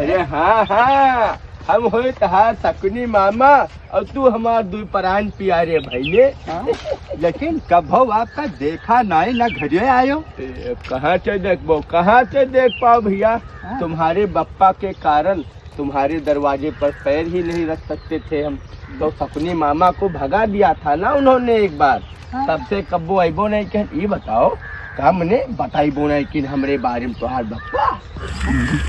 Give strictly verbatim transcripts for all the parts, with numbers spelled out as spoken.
ए, हाँ, हाँ, हम होई तहार सकुनी मामा और तू हमार दुई परान पियारे भइले। हाँ? लेकिन कभो आपका देखा नाई, ना घरे आयो। ए, कहाँ से देखबो, कहाँ से देख पाओ भइया? हाँ। तुम्हारे बप्पा के कारण तुम्हारे दरवाजे पर पैर ही नहीं रख सकते थे हम। तो सकुनी मामा को भगा दिया था ना उन्होंने एक बार, हाँ। तब से कब्बो अइबो नहीं कहेन। ई बताओ, का मने बताइबो नहीं कि हमरे बारे में तोहार बप्पा?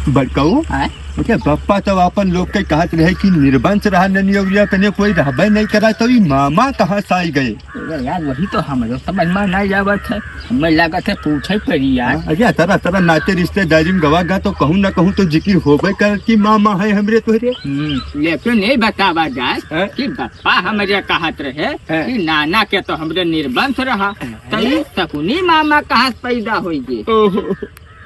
बड़काऊ, आय? अच्छा, बप्पा तो अपन लोग के कहत रहे कि निर्बंस रहा, ननियौरिया कने कोई रहबे नहीं करा, तो ई मामा कहाँ से आई गए? अरे यार, वही तो हमरो समझ में नहीं आवत है। हमें लागत है पूछे पड़ी यार। हाँ, अरे, तरह तरह नाते रिश्तेदारी में गवा गा तो कहूँ ना कहूँ तो जिक्र होबे कर कि मामा है हमरे तोहरे। हम्म, लेकिन नहीं बतावा जाए हाँ? कि बप्पा हमरे कहत रहे हाँ। कि नाना के तो हमरे निर्बंस रहा, हाँ। तो ई सकुनी मामा कहाँ से पैदा होई गए? ओहो,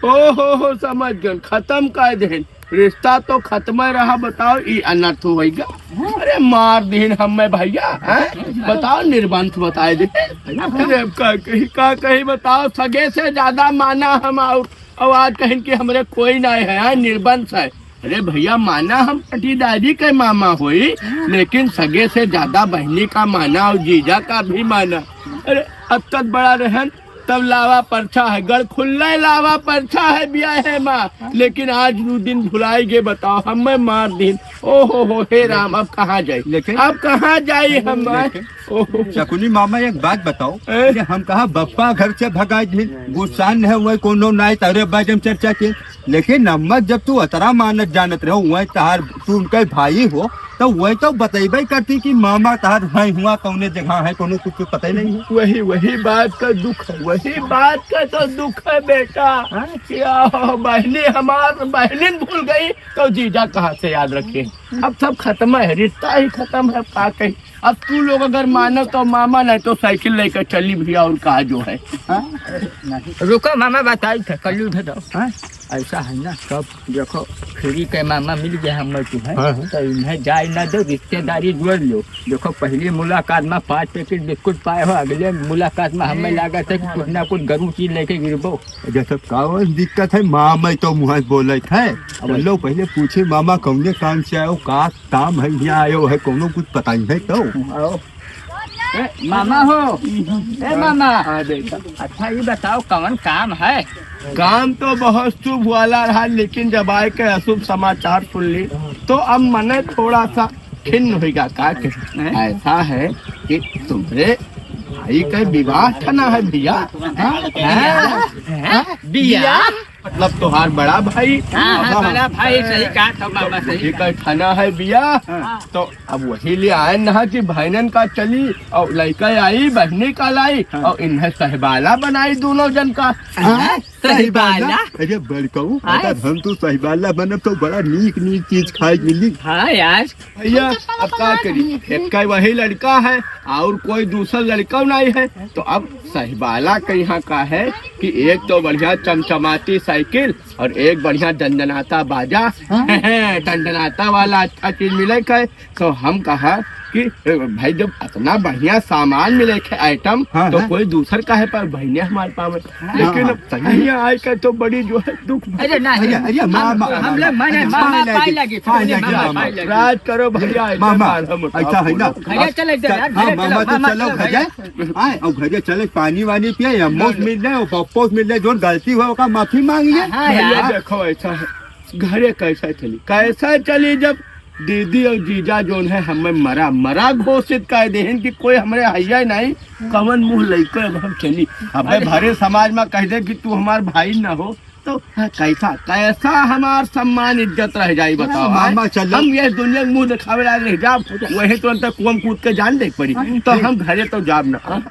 ओहो, हो, समझ गन, खत्म कर देन। रिश्ता तो खत्म रहा, बताओ, ई अनर्थ होइगा। अरे, मार दीन हमें भइया, हैं? बताओ, निर्बंस बताए दे। अरे, अब का कही, का कही, बताओ, सगे से ज्यादा माना हम और, और आज कहिन कि हमरे कोई ना है, हैं? निर्बंस है। अरे भइया, माना हम पटीदारी के मामा होई, लेकिन सगे से ज्यादा बहिनी का माना और जीजा का भी माना। अरे, अतकत बड़ा रहन, तब लावा परछा है, गढ़ खुल्ला लावा परछा है बियाहे मा। लेकिन आज दू दिन भुलाई गे, बताओ, हमें मार दीन। ओ हो हो, हे राम, अब कहाँ जाई? लेकिन अब कहाँ जाई हम? लेकिन ओहो। शकुनी मामा, एक बात बताओ, ए? अरे हम कहा बप्पा घर से भगाई दीन, गुस्सा न है, वही कोनो नाई तहरे बारे में चर्चा के। लेकिन अम्मा, जब तू अतरा मानत जानत रहो, वही तहार, तू उनके भाई हो, तो वही तो बतैबे करती कि मामा तहार है हुआ कौने जगह है, कोनो कुछ तो पता ही नहीं है। वही, वही बात का दुख है, वही बात का तो दुख है बेटा। हाँ? क्या बहनी हमार बहनिन भूल गई तो जीजा कहाँ से याद रखे? अब सब खत्म है, रिश्ता ही खत्म है, अब का कही। अब तू लोग अगर मानो तो मामा, नहीं तो साइकिल लेकर चली भैया, और कहा जो है। हाँ? रुको मामा, बताई थे, कल्लू उठे दो। हाँ? ऐसा है ना, सब देखो, फ्री के मामा मिल गया हम तू है, हाँ, हाँ। तो इन्हें जाए ना दो, रिश्तेदारी जोड़ लो। देखो, पहली मुलाकात में पाँच पैकेट बिस्कुट पाए हो, अगले मुलाकात में हमें लागत है कि कुछ ना कुछ गरम चीज लेके गिरबो। जैसे कौन दिक्कत है, मामा तो मुँह बोले थे। अब लो पहले पूछे, मामा कौने काम से आयो, का काम है, यहाँ आयो है, कोनो कुछ पता ही है तो? आओ। ए, मामा हो। ए, मामा। हाँ, बेटा। अच्छा, ये बताओ, कौन काम है? काम तो बहुत शुभ वाला रहा, लेकिन जब आए के अशुभ समाचार सुन ली, तो अब मने थोड़ा सा खिन्न होइगा। का के? हैं? ऐसा है कि तुम्हरे भाई का विवाह ठना है भैया। हाँ? हैं? हैं? बिया? मतलब तोहार बड़ा भाई। हाँ, हाँ, हाँ। बड़ा भाई, सही कहा था मामा, सही वही कहा। का ठना है बिया। हाँ। तो अब वही ले आए ना कि बहनन का चली और लइका आई, बहनी का लाई हाँ। और इन्हें सहबाला बनाई दोनों जन का। हाँ, सहबाला? अरे बड़काऊ, हाँ। अगर हम तो सहबाला बनब तो बड़ा नीक नीक चीज खाए मिली। हाँ यार। भैया, अब का करी? एक का वही लड़का है और कोई दूसरा लड़का नहीं है, तो अब सहबाला के यहाँ का है कि एक तो बढ़िया चमचमाती साइकिल और एक बढ़िया दनदनाता बाजा। हाँ। दनदनाता वाला अच्छा चीज मिले के, तो हम कहा कि ए, भाई, जब इतना बढ़िया सामान मिले के आइटम, हाँ, तो हाँ। कोई दूसर काहे पर बहने हमारे पावे। हाँ, लेकिन हाँ। अब सही आए के तो बड़ी जो है दुख। अरे नहीं। अरे, अरे, हम, मामा, हम लोग माने अरे, मामा मामा पाए लगे, लगे, पाए पहले लगे, मामा मामा। पाए लगे। राज करो भैया, ऐसे मामा, मालूम उठाओ, ऐसा है ना। बोलो। घरे अब चले जा यार, हाँ, घरे मामा चलो, तो मामा चलो चलो, घरे। भैया। हाँ, और घरे चले, पानी वानी पिए, अम्मोस मिल जाए, और पप्पोस मिल जाए, जोन गलती हुआ, ओका माफी मांगिए। हाँ, भैया, यार। देखो, ऐसा है, घरे कैसा चली, कैसा चली, जब दीदी और जीजा जोन है, हमें मरा, मरा घोषित कर देहन कि कोई हमरे हैया नहीं, कवन मुंह लइके अब हम चली। अबे अरे। भरे समाज में कह दे कि तू हमार भाई ना हो, तो कैसा, कैसा हमार सम्मान इज्जत रह जाई, बताओ, अरे मामा, हैं? चलो। हम ये दुनिया के मुंह दिखावे लायक रह जाब, वही तो अंतर कुआं में कूद के जान दे पड़ी, अरे। तो हम घरे तो जाब ना।